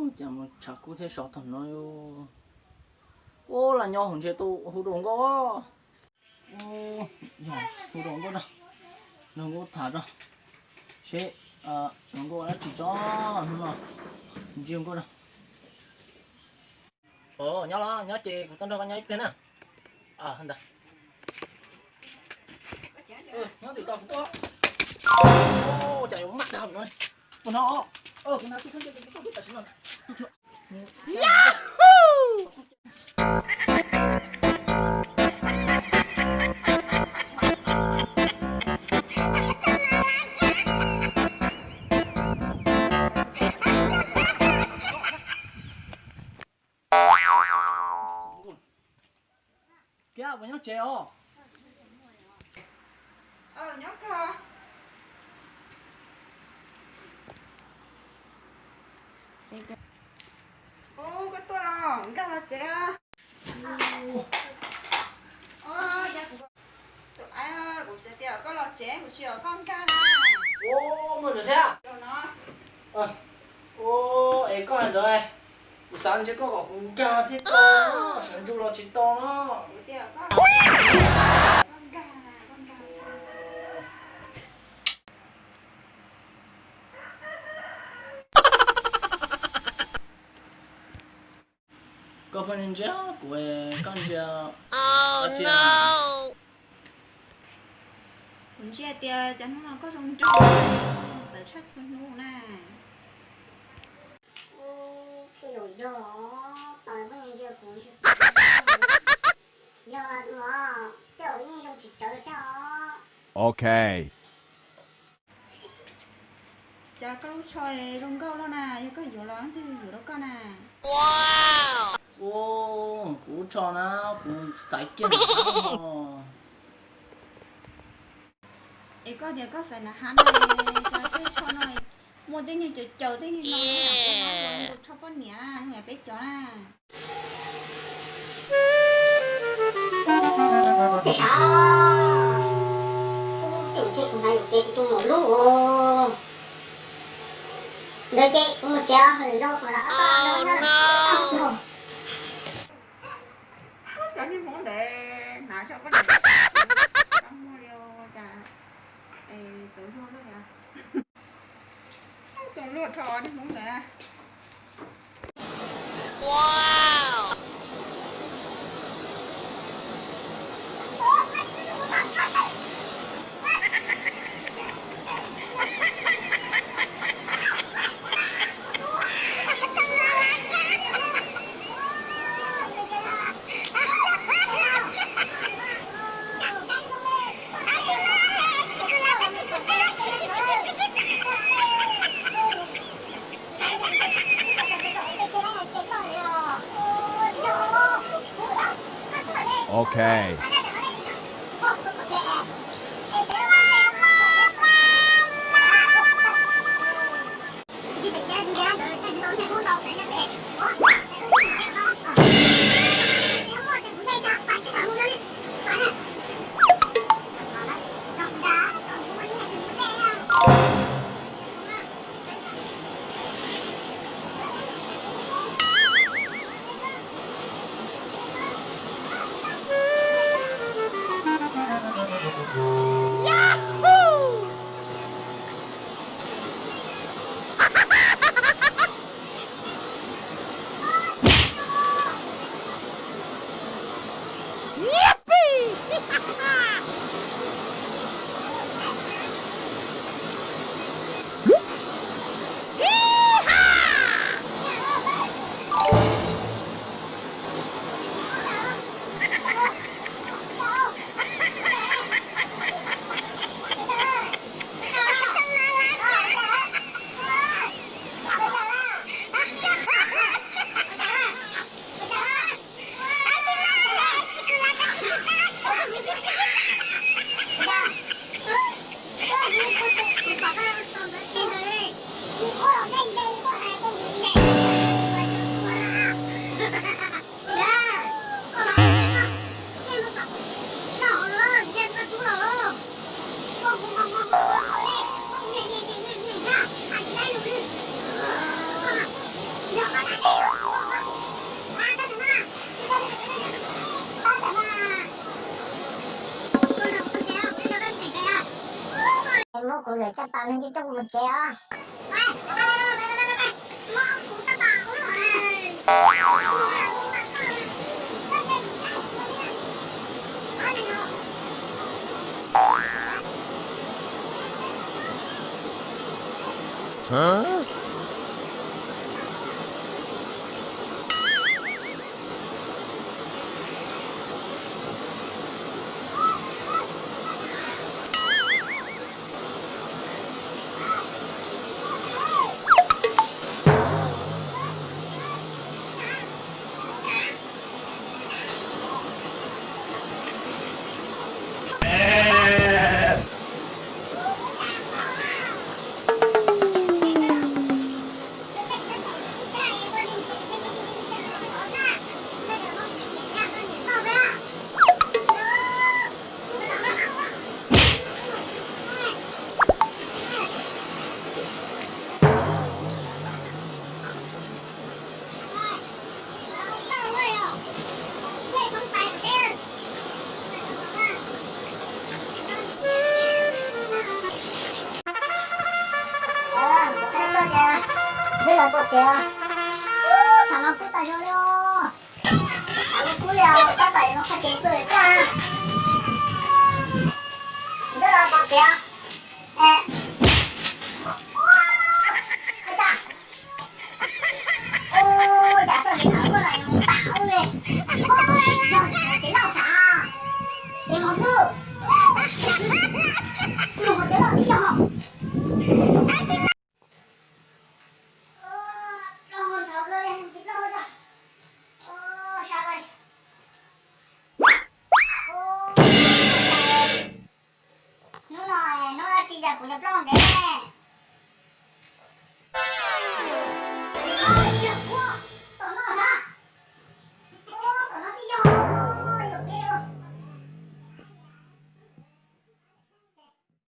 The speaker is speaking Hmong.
Cas mus tshav kub thiab so tag no. Ua, las nyob hauv ntshe tau hu rau nkauj. Yog hu rau nkauj rau, rau nkauj tham rau seb nkauj dab tsi tso hnub no. Ntsib nkauj rau. Nyob los nyob ces kuv tuaj nrog koj nyob ib pliag na. Ntawd. Nyob twg tau kuv tuaj. Cas yuav maj dag no. Ua no. Kuv hnav tib khaub ncaws, kuv tuaj tam sim no. Kiab, puas nyob tsev os? Nyob kawg. Ub, koj tuaj los nkag los tsev. Tus aib, kuv txiv tias koj los tsev, kuv tsis kom koj nkag na. Ub, muaj ntawd thiab. Es koj hais ntawd, kuv xav ntshe koj kom kuv nkag thiab koj, sawv ntsug los tsis tau no. Koj pheej ntsia kuv, koj ntsia dab tsi? Kuv ntsia tias cas hnub no koj zoo nraug, txawv tshaj txhua hnub na. Ub, tej zaum yog, tos koj ntsia kuv, yog tus no, tej zaum yeej zoo tsis tsawv thiab os. Ok. Cas koj lub tsho zoo nkauj loj na, yog koj yuav los leej twg yuav rau koj na? Ua, kuv lub tsho na, kuv xaiv kiag. Es koj tias koj xaiv nav hab na, cas tej tsho no muaj tej niag caws caws tej niag no, tsho poj niam na, peb cov na. Tej zaum, tej zaum ntshe kuv hnav yuam kev kuv tus muam lub. Ntawd ces kuv mus tsev os, lwm zaus kuv los. Cov niag hmoob ntawd hnav tsho poj niam, tau muaj li cas, txawv luag luaj li. Txawv luag rho niag hmoob ntawd. Ok. Kuv lawm caj pas no ces coj kuv mus tsev os. Twb los txog tsev, tshav no kub tas zog li os. Tshav no kub li os, tab tom yuav mus qhov kev pw tag. Twb los txog tsev. Ua cas txoj kev tham tuaj los tas ub li. Yog kev loj tas, kev mos xwb. Nug hauv tsev loj tib yog. Plaub hau ntxhov kawg li, ntsis plaub hau tso. Sab kawg li. Hnub no, hnub no tsis yog kuv cov plaub hau ntev.